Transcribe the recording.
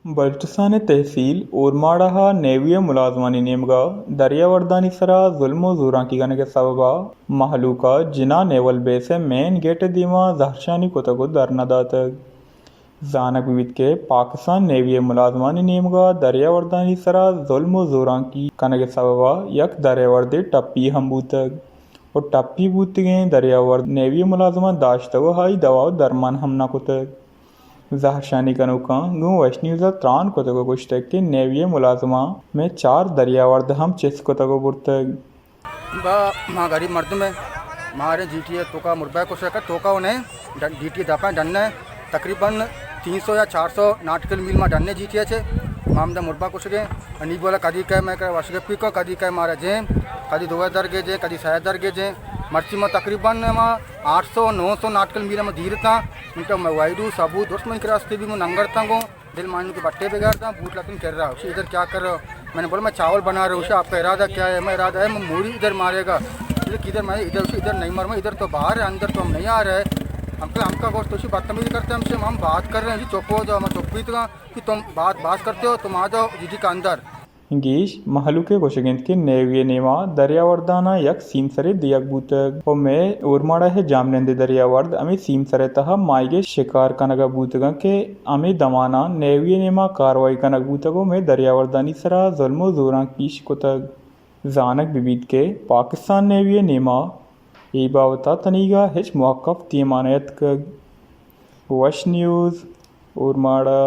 بلوچستان ءِ تحصیل اورماڑہ ءَ نیوی ءِ ملازمانی نیمگ ءَ دریاوردانی سرا ظلم ءُ زورانکی کنگ ءِ سبب ءَ مہلوک ءَ جناح نیول بیس ءِ مین گیٹ ءِ دیما زہرشانی کتگ ءُ دھرنا داتگ۔ زانگ بہ بیت کہ پاکستان نیوی ءِ ملازمانی نیمگ ءَ دریاوردانی سرا ظلم ءُ زورانکی کنگ ءِ سبب ءَ یک دریاوردے ٹپی ہم بوتگ ءُ ٹپی بوتگیں دریاورد نیوی ءِ ملازماں داشتگ ءُ آئی دوا ءُ درمان ہم نہ کتگ۔ زہرشانی کنوکاں گوں ویسٹ نیوز ءَ تران کتگ ءُ گوشتگ کہ نیوی ءِ ملازماں مئے چار دریاورد ہم چست کتگ ءُ برتگ۔ با ما غریب مردم ایں، مارے جی ٹی اے توکا مربع کشے کہ توکا ءُ نہیں، ڈ-، جی ٹی اے دپا ڈن ایں، تقریباً تین سو یا چار سو ناٹیکل میل ما ڈن ایں جی ٹی اے چے، ما ہمدا مربع کشگے، نی بولا کدی کئے مئے کرا وشگپی کو، کدی کئے مارا جیں، کدی دو درگے جیں، کدی سہ درگے جیں، مرچی ما تقریباً ما آٹھ سو نو سو ناٹیکل میل ما دیرتا، انتا ما وائیڈو ثبوت درست من کرا استے بھی من ننگر تنگوں، دل ماننے کے بٹے بگیر تھا، بوٹ لاتن کر رہا، اسے ادھر کیا کر رہا ہو؟ میں نے بولا، "میں چاول بنا رہا ہوں۔" اسے، "آپ کا ارادہ کیا ہے؟" "میں ارادہ ہے، میں موری ادھر مارے گا۔" بولے، "کدھر مارے؟ ادھر۔" اسے، "ادھر نہیں ماروں، ادھر تو باہر ہے، اندر تو ہم نہیں آ رہا ہے۔ ہم کا، ہم کا گوشت تو اسے بدتمیزی کرتے ہیں ہم سے، ہم بات کر رہے ہیں جی، چپ ہو جاؤ۔" میں چپ بھی تھا کہ تم بات، بات کرتے ہو، تم آ جاؤ جی ٹی اے کے اندر۔ گیش مہلوک ءِ گوشگ انت کہ نیوی ءِ نیما دریاورداناں یک سیمسرے دیگ بوتگ ءُ مئے اورماڑہ ءِ جامنندے دریاورد ہمے سیمسر ءِ تہا ماہیگ ءِ شکار کنگ ءَ بوتگاں کہ ہمے دماناں نیوی ءِ نیما کاروائی کنگ بوتگ ءُ مئے دریاوردانی سرا ظلم ءُ زورانکی اش کتگ۔ زانگ بہ بیت کہ پاکستان نیوی ءِ نیما اے بابت ءَ تنیگا ہچ موقف دیما نیتکگ۔ وش نیوز، اورماڑہ۔